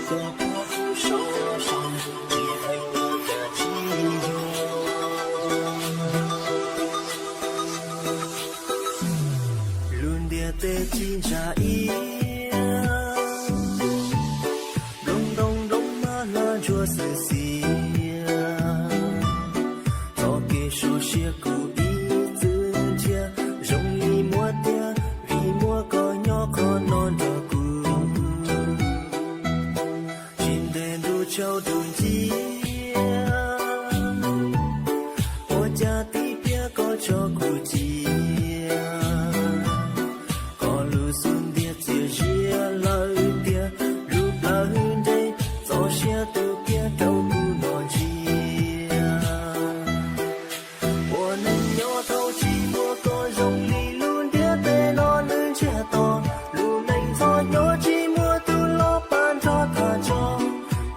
Cov puab kuv sov sov, tsis heev los yam tsis yuav. Lub ntiaj teb tsis ntsa iab, nplooj ntoo nplooj mab hla ntsuag xwm xiab. Txoj kev sov siab kuv ib txwm nrhiav, zoo li muab tiag vim muab koj nyob qhov no nrog kuv. Tsis ntev ntuj tsaus ntuj nciab, ua cas tib pliag koj tso kuv cia. Koj lub xub ntiag txias ziab lawm tiag, lub plawv nres txoj sia tu kiag rau kuv noj ntsia. Ua neej nyob thaum tsis muaj koj zoo li lub ntiaj teb no nws ntsiag to. Lub neej ntxhov nyob tsis muaj tus los pab nrog tag tso.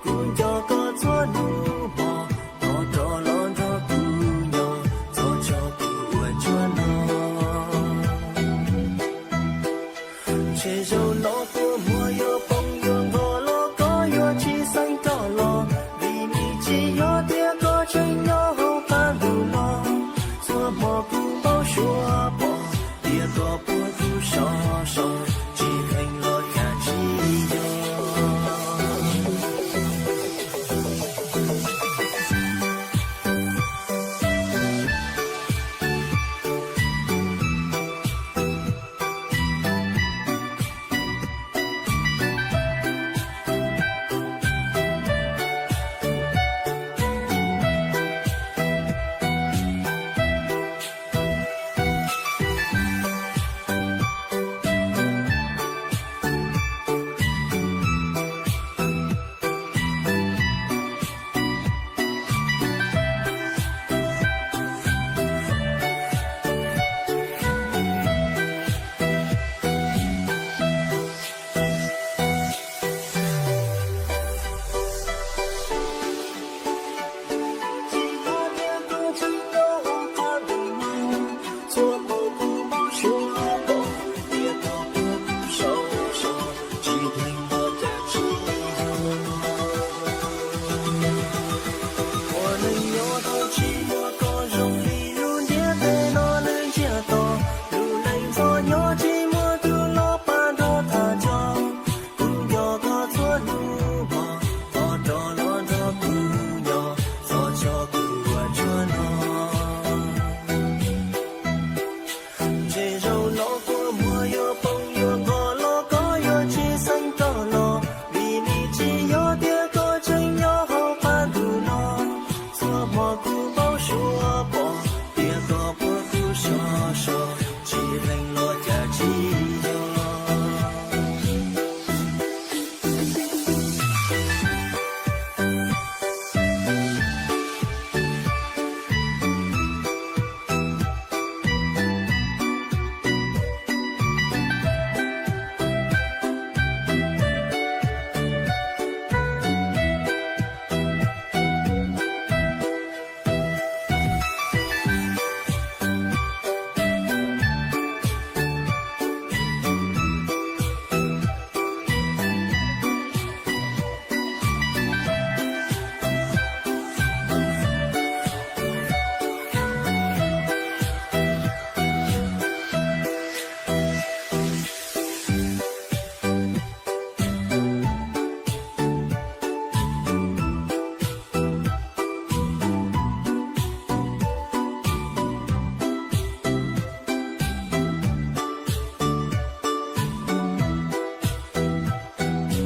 Kuv nco koj txhua hnub hmo, thov rov los nrog kuv nyob, txhob tso kuv ua ntsuag no. Ntshe zaum no kua muag yuav poob yuav nqho los koj yuav tsis xeeb rov los, vim nws tsis yog tias koj tseem nyob hauv qab ntuj no. Txhua hmo kuv npau suav